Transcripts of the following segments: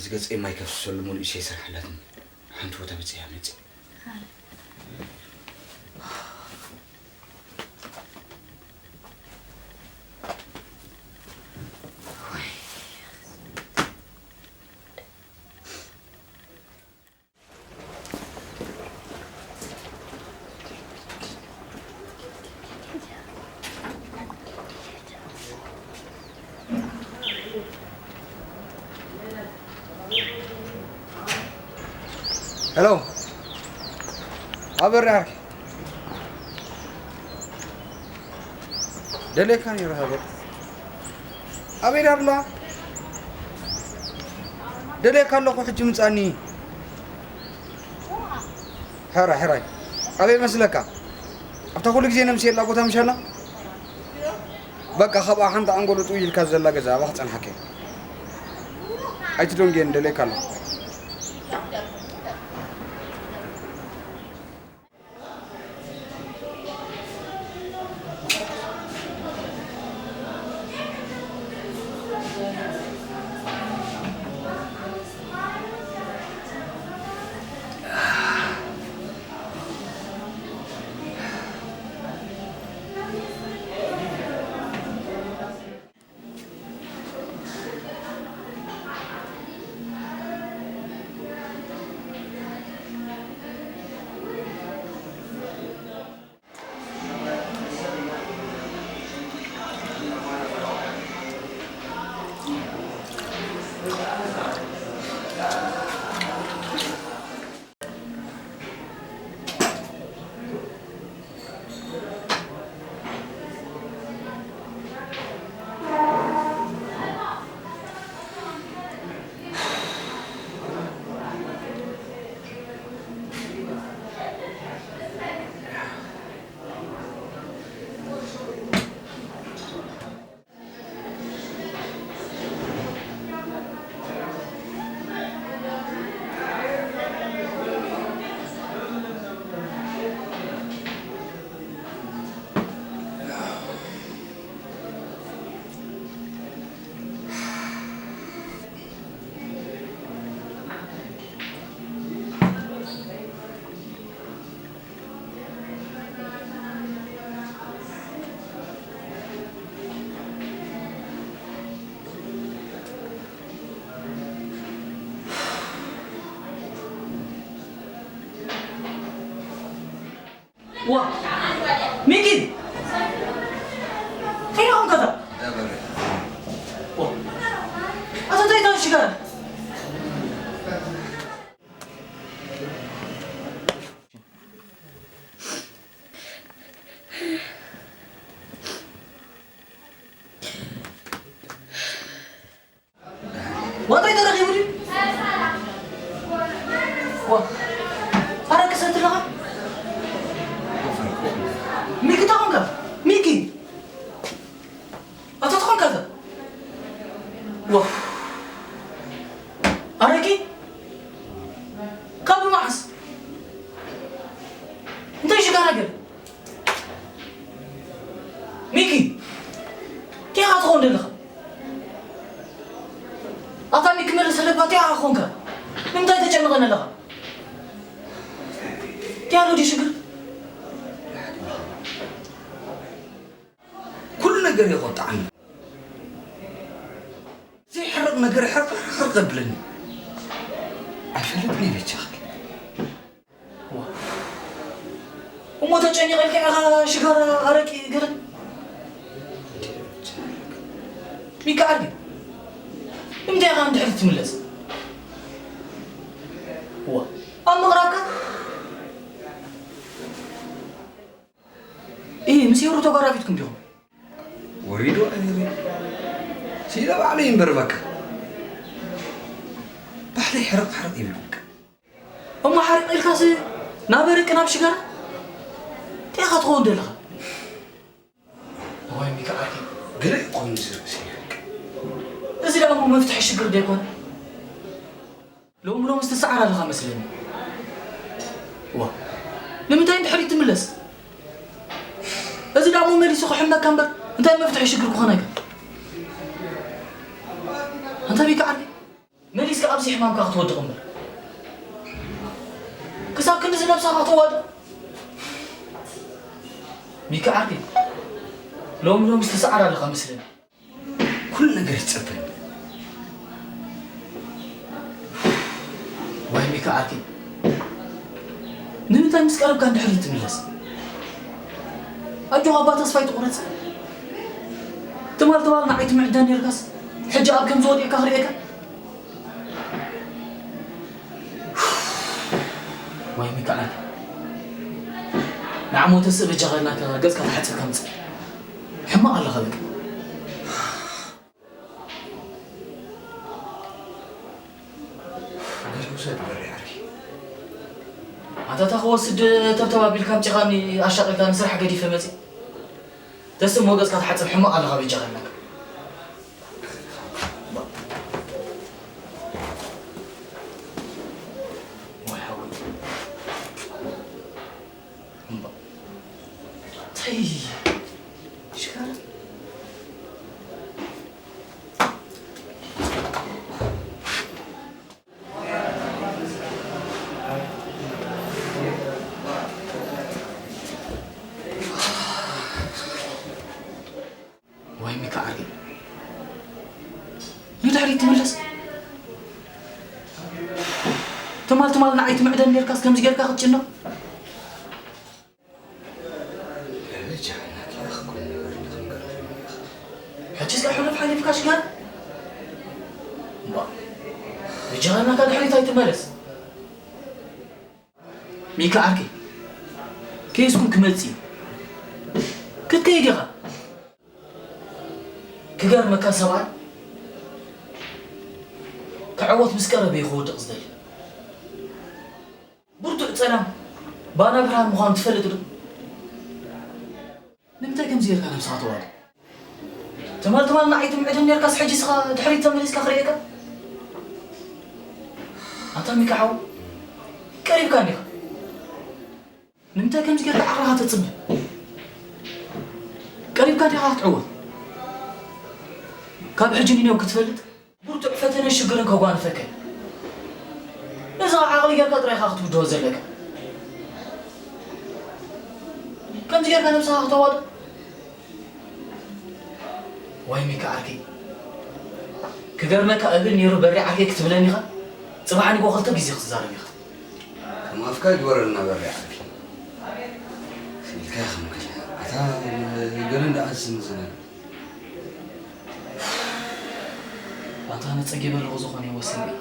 ገጸይ ማይ ከፍስሰሉ ሙሉእ ኢሰይ ስራሕ ኣላትኒ። ሓንቲ ቦታ በጺሐ መጺእ። ሄሎ፣ ኣበራ፣ ደልየካ ነይረ። ሃበ፣ ኣበይ ዳርላ? ደልየካ ኣለኹ፣ ሕጂ ምጻኒ። ሕራይ፣ ሕራይ። ኣበይ መስለካ? ኣብታ ኩሉ ግዜ ነምስየላ ቦታ ምሻላ? በቃ፣ ካብኣ ሓንቲ ኣንጎሎ ጥውይ ኢልካ ዘላ ገዛ ኣብኣ ክጸንሓካ እየ። ኣይትደንግየኒ፣ ደልየካ ኣለኹ። ዋ፣ ሚኪ! እንታይ ኢኹም ከዛ? ዋ፣ ኣቶ እንታይ ኢኻ ሽጋራ? ዋጣይ ተረኺቡ ድዩ? ዋ፣ ኣረ ክሰት ኣለኻ? ሚኪ ተኾንካ? ሚኪ! ኣታ ተኾንካ እዛ? ዋ፣ ኣረቂ? ካብ መዓስ? እንታይ ሽጋራ ገለ? ሚኪ፣ እንታይ ኢኻ ትኸውን ዘለኻ? ኣታ ሚኪ፣ መልስ ኣለባ፣ እንታይ ኢኻ ኾንካ? ንምንታይ ተጨንቐኒ ኣለኻ? እንታይ ኣሎ ድዩ ሽግር? ኩሉ ነገር ይቆጣዕኒ። ዘይሕረቕ ነገር ሕርቕ ሕርቕ ዘብለኒ። ኣይፈልጥን እየ በጃኺ። እሞ ተጨኒቐ ኢልካ ኢኻ ሽጋራ፣ ኣረቂ፣ ገለ? ሚካ ዓርኪ፣ ንምንታይ ኢኻ ንድሕሪት ትምለስ? እዋ፣ ኣብ ምቕራብካ? እ፣ ምስ ሄሩ ተጓራፊትኩም ዲኹም? ወሪዱ ኣይሪ። ሲለ ባዕሉ ይንበርበካ። ባዕለይ ሕርቕ ሕርቕ ይብል በቃ። እሞ ሓሪቕ ኢልካስ ናብ ኣረቂ ናብ ሽጋራ እንታይ ኢኻ ትኸውን ዘለኻ? እዋይ ሚካ ዓርኪ፣ ገለ እዩ ኮይኑ እዚ ርእሲ በቃ። እዚ ደኣ እሞ መፍትሒ ሽግር ዶ ኣይኮነ? ሎሚ ሎሚ ዝተሰዓር ኣለኻ መስለኒ። ዋ፣ ንምንታይ ንድሕሪት ትምለስ? እዚ ደኣ እሞ መሊሱ ክሕመካ እምበር እንታይ መፍትሒ ሽግር ክኾነካ? ኣንታ ሚካ ዓርኪ፣ መሊስካ ኣብዚ ሕማምካ ክትወድቕ እምበር ክሳብ ክንድዚ ነብስኻ ከተዋድቕ። ሚኪ ዓርከይ፣ ሎሚ ሎሚ ትስዓር ኣለኻ መስለኒ። ኩሉ ነገር ይጸበኒ። ዋይ ሚኪ ዓርከይ፣ ንምንታይ ምስ ቀረብካ ንድሕሪት ትምለስ? ኣጆኻ እባ ተስፋ ኣይትቑረጽ። ትማል ትማል ንዓይ ትምዕደን ኔርካስ ሕጂ ኣብ ከምዚ ወዲቕካ ክርእየካ። ዋይ ሚኪ ዓርከይ፣ ንዓሞ ተስእ በጃኻ ኢልናካ ገጽካ ተሓጺብካ ምጽእ። ሕማቕ ኣለኻ በቃ። ገለ ውሰድ በሪ ዓርከይ። ኣንታ እታ ክወስድ ተብተብ ኣቢልካ ኣምጺኻኒ ኣሻቒልካ ንስራሕ ገዲፈ መጺእ። ተስእ እሞ ገጽካ ተሓጸብ ሕማቕ ኣለኻ በጃኻ ኢልናካ። ዋይ ሓወይ። እምባ። ተይ። ሽጋራ። ዋይ ሚኪ ዓርከይ፣ ንድሕሪት ትምለስ። ትማል ትማል ንዓይ ትምዕደን ኔርካስ ከምዚ ጌርካ ክትጭነቕ። ሕጂ እስከ ሕሉፍ ሓሊፍካ ሽጋር። እምባ፣ ብጀኻ ኢልናካ ድሕሪት ኣይትመለስ። ሚኪ ዓርከይ፣ ከይስኩም ክመጽእ እዩ። ክትከይድ ኢኻ። ክገርመካ ሰብኣይ ክዕወት ምስ ቀረበ እዩ ክወድቕ ዝደሊ። ብርቱዕ ጸላም ባና ብርሃን ምዃኑ ትፈልጥ ዶ? ንምንታይ ከምዚ ጌርካ ነብስኻ ተዋርድ? ትማል ትማል ንዓይ ትምዕደኒ ኔርካስ ሕጂ ስኻ ድሕሪት ተመሊስካ ክርእየካ? ኣታ ሚካ ሓው፣ ቀሪብካ እንዲኻ። ንምንታይ ከምዚ ጌርካ ዓቕልኻ ተጽብብ? ቀሪብካ እንዲኻ ክትዕወት። ካብ ሕጂ ንኔው ክትፈልጥ ብርቱዕ ፈተነን ሽግርን ከጓንፈካ እዩ። ነዚ ዓቕሊ ጌርካ ጥራይ ኢኻ ክትውድኦ ዘለካ። ከምዚ ጌርካ ነብስኻ ክተዋጥእ። ዋይ ሚካ ዓርከይ፣ ክገርመካ እብል ነይሩ በሪ ዓርከይ ክትብለኒ ኢኻ። ጽባሕ ንግሆ ክልተ ግዜ ክትዛረብ ኢኻ። ከም ኣፍካ ይግበረልና በሪ ዓርከይ። ኢልካ ይኽምል። ኣታ ገለ እንዳ ኣዝን ዝነግር። ኣታ ነጸጊበ ኣለኹ ዝኾነ ይወስን ኢኻ።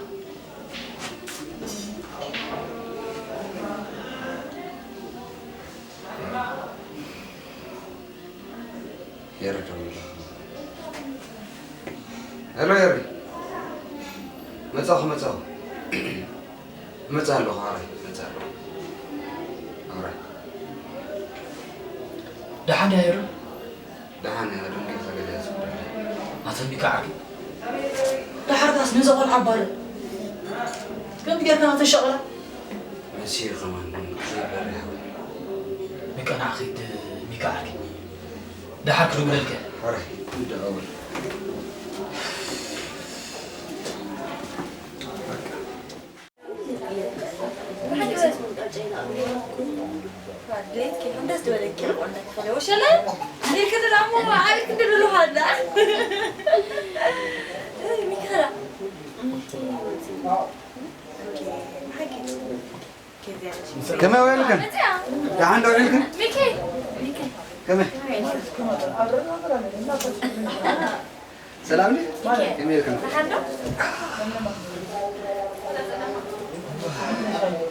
ሄሪ ደዊላ። ሄሎ ሄሪ። መጻኹ መጻኹ። መጻ ኣለኹ፣ ኣረ፣ መጻ ኣለኹ። ኣረ። ደሓን ድያ ሄሩ? ደሓን እያ፣ ደንጊኻ ገለ እያ ዝጉዳይ። ኣታ ሚካ ዓርከይ። ደሓርካስ ነዛ ቆልዓ ኣባርር። ከምዚ ጌርካ ከተሻቕላ? መሲ ከማን ዘይበርህ። በቃ ንዓ ኺድ ሚካ ዓርከይ። ደሓር ክድውለልካ። ኣረ፣ ይደዋወል። ከመይ ውዒልክን? ደሓን ዶ ውዒልክን? ከመይ? ሰላም ድዩ? ከመይ ኢልክን? ደሓን ዶ?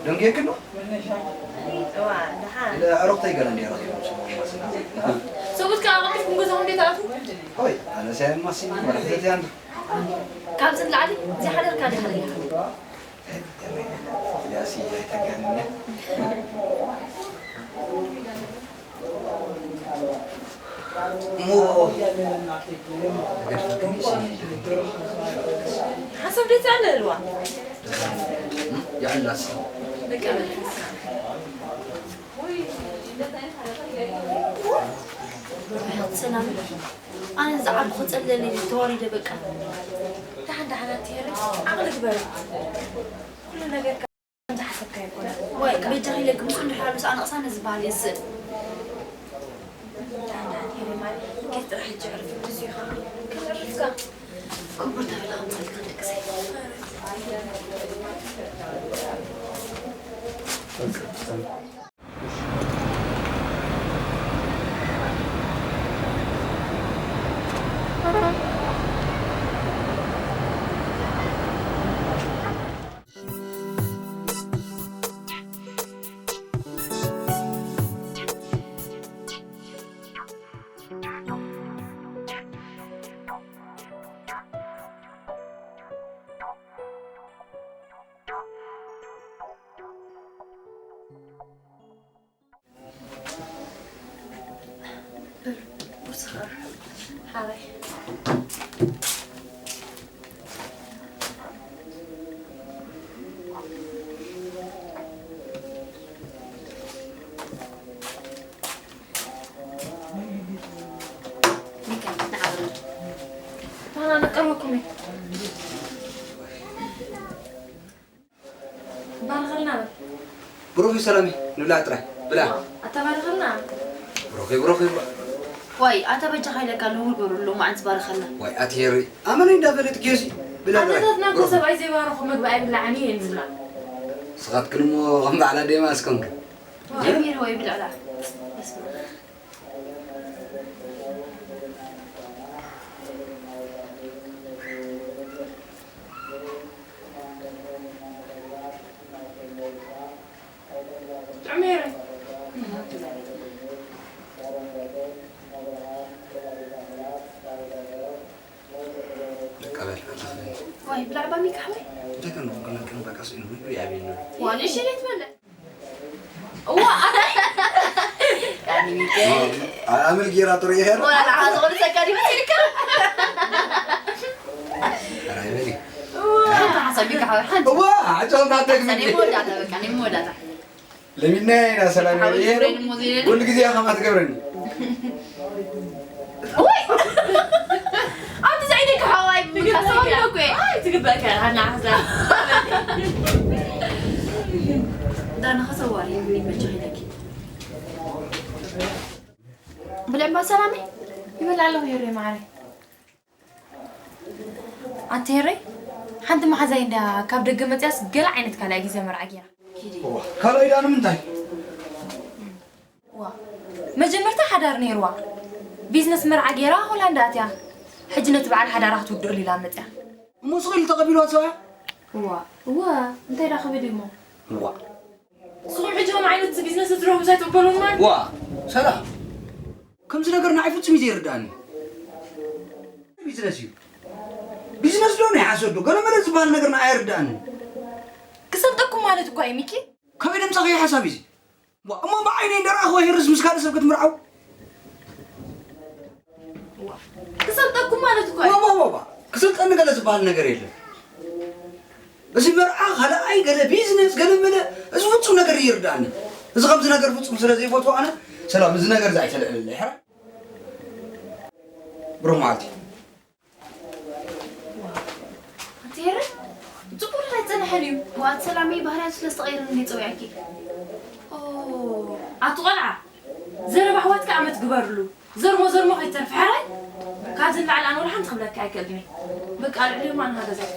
ደንጊየክን ዶ? እዋ፣ ደሓን። ኢለ ኣዕሩኽተይ ገለ እንድየ ረኺቦም፣ ሰብኡት ከኣ ኣቐልጢፍኩም ገዛኹም እንዴት ኣትዉ? ሆይ፣ ኣነ ሳየማሲ፣ ወላ ሕተትያ እንዶ። ካብዚ ንላዕሊ ዝሓደርካ ዲኻ ርኢኻ? ያሲ፣ ኣይተጋንነ። እሞ ሓሳብ ደስ ኣለ ህልዋ። ይዕላስ። በቃ በቃ። ሰላም። ኣነ ዝዓርኩ ጸለለኒ ተዋሪደ በቃ። ደሓን ደሓና ትሄሪ፣ ዓቕሊ ግበሪ። ኩሉ ነገር ከምዚ ሓሰብካ ኣይኮነን። ወይ በጃኺ ኢለኪ፣ ምስኡ እንድሕር ኣሎ ኣነቕሳ ነዚ በዓል የስእ። ደሓና ትሄሪ ማለት፣ ጌት ጥራሕ ሕጂ ዕርፊ፣ ብዙ ኢኻ። ከነዕርፍካ። ኮቦርታ በላ ከምጻልካ ደቂ ሰይ። ባርኸልና በል። ብሩኽ እዩ ሰላሚ፣ ንብላዕ ጥራይ። ብላዕ። ኣታ ባርኸልና። ብሩኽ እዩ፣ ብሩኽ እዩ። ዋይ፣ ኣታ በጃኻ ኢለካ፣ ንውር በሉ፣ ሎማዓንቲ ባርኸልና። ዋይ፣ ኣቲ ሄሪ፣ ኣመነይ እንዳበለት ጌሲ፣ ብላዕ ጥራይ። ኣዴታትና እኮ ብሩኽ። ሰብኣይ ዘይባረኹ ምግቢ ኣይብላዕን እየን ዝብላ። ንስኻትክን እሞ ከም በዓል ኣዴ ማስከንክን። ጀሚሩ ወይ ብልዕላ። በስመ ኣብ። ጥዑም ነይሩ። በቃ በል፣ ኣትፍረኒ። ዋይ፣ ብላዕ ባሚካ ሓወይ። እንታይ ከም ክንክን በቃ ስኢኑ ምግቢ ይኣብየኒ። ዋኒ ሽሌት በለ። እዋ፣ ኣታ-፣ ያኒ ሚካኤል። ኣመል ጌራ ጥሩ ይሄድ። ወላ ዝቕንሰካ ዲዩ መሲልካ? ኧረ ኣይበሊ። እዋ፣ ሓንቲ ሓሳብ ሚካ ሓወይ፣ ሓንቲ። እዋ፣ ዓጨውታ ተግቢ። ሓንቲ መወዳእታ በቃ፣ ናይ መወዳእታ። ለሚና ኢና ሰላም ሓወይ፣ ይሄ ፍሬን እሞ ዘይለን። ኩሉ ግዜ ከማ ትገብረኒ። ወይ! ኣብቲ ዘዒደካ ሓዋይ ምንካስ ሰባብ እኮ እየ። ኣይ፣ ትግበእካ፣ ሃና ሓዛ። ዳና ኸሰዋሪ ይመችኽ ኢለኪ። ብለምባ ሰላመይ ይበል ኣለኹ፣ ሄሬ ማዓረይ። ኣቲ ሄሬ፣ ሓንቲ መሓዛይ እንዳ ካብ ደገ መጽያስ ገለ ዓይነት ካልኣይ ግዜ መርዓ ጌራ። ኪዲ። እዋ፣ ካልኣይ ደኣ ንምንታይ? ዋ፣ መጀመርታ ሓዳር ነይርዋ። ቢዝነስ መርዓ ጌራ ሆላንድ ኣትያ። ሕጂ ነቲ በዓል ሓዳራ ክትውድእሉ ኢላ መጽያ። እሞ ስቕ ኢሉ ተቐቢልዋ ሰብኣያ? እዋ፣ እዋ፣ እንታይ ደኣ ክብል እዩ እሞ? እዋ። ንስኹም ሕጂ ከም ዓይነት ቢዝነስ እትረኽቡ እንታይ ትቕበሉን ማለት? ዋ፣ ሰላም። ከምዚ ነገር ንዓይ ፍጹም እዩ ዘይርድኣኒ። ቢዝነስ እዩ። ቢዝነስ ዶ ናይ ሓሶት ዶ? ገለ መለ ዝበሃል ነገር ንዓይ ኣይርድኣኒ። ክሰልጠኩም ማለት እኳ እዩ ሚኪ። ካበይ ደምጻእካዮ ሓሳብ እዩ እዚ? ዋ፣ እሞ ብዓይነይ እንዳ ረኣኽዎ ይህርስ ምስ ካልእ ሰብ ክትምርዓው? ክሰልጠኩም ማለት እኮ እዩ። ዋ፣ ዋ፣ ዋ፣ ዋ። ክሰልጠኒ ገለ ዝበሃል ነገር የለን። እዚ መርዓ፣ ካልኣይ፣ ገለ ቢዝነስ፣ ገለ መለ፣ እዚ ፍጹም ነገር ይርድኣኒ። እዚ ከምዚ ነገር ፍጹም ስለ ዘይፈትዎ ኣነ፣ ሰላም፣ እዚ ነገር እዚ ኣይተልዕለለይ፣ ሕራይ። ብሩኽ መዓልቲ። ኣቲ ሄረ፣ ጽቡቕ ዶ ኣይጸንሐን እዩ? ዋት ሰላመይ፣ ባህርያቱ ስለ ዝተቐየረ እንዲ ጸዊዐኪ። ኦ፣ ኣቲ ቆልዓ፣ ዘረባ ኣሕዋትካ ኣመት ግበርሉ። ዘርሞ ዘርሞ ከይተርፍ፣ ሕራይ? ካብዚ ንላዕሊ ኣነ ወላ ሓንቲ ክብለካ ኣይክእልን እየ። በቃ፣ ልዕሊ ዮማን ሃገዛይ።